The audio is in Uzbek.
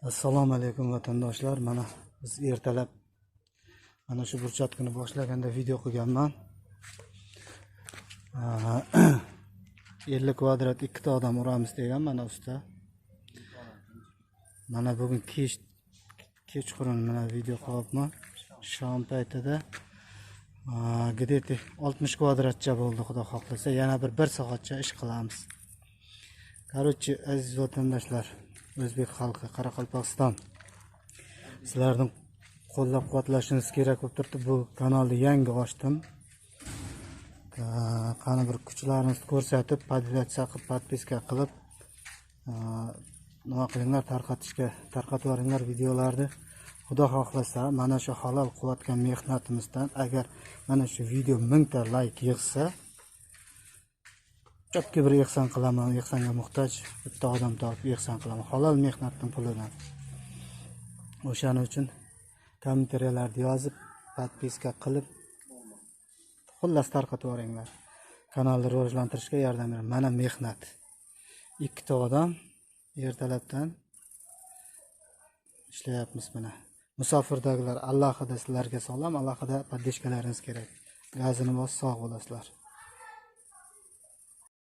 Assalomu alaykum vatandoshlar. Mana biz ertalab mana shu burchatkini boshlaganda video qilganman. 50 kvadrat ikkita odam uramiz degan mana usta. Mana bugun kechqurun mana video qilyapman. Shom paytida где-то 60 kvadratcha bo'ldi, xudo xohlasa. Yana bir soatcha ish qilamiz. Короче, aziz vatandoshlar, o'zbek xalqi, Qoraqalpog'iston, sizlarning qo'llab-quvvatlashingiz kerak bo'lib turibdi. Bu kanalni yangi ochdim. Qani bir kuchlaringizni ko'rsatib, podpiska qilib, podpiska qilib, nima qilinglar, tarqatib yuboringlar videolarni. Xudo xohlasa, mana shu halol qilayotgan mehnatimizdan agar mana shu video 1000 ta layk yig'sa, chopga bir ehson qilaman, ehsonga muhtoj bitta odam topib ehson qilaman. Halol mehnatning pulidan. O'shaning uchun kommentariyalarda yozib, podpiska qilib, xullas tarqatib yuboringlar. Kanalni rivojlantirishga yordam bering. Mana mehnat. Ikkita odam ertalabdan ishlayapmiz mana. Musofirdagilar alohida sizlarga salom, alohida podpiskalaringiz kerak. Gazini bosib sog' bo'lasizlar.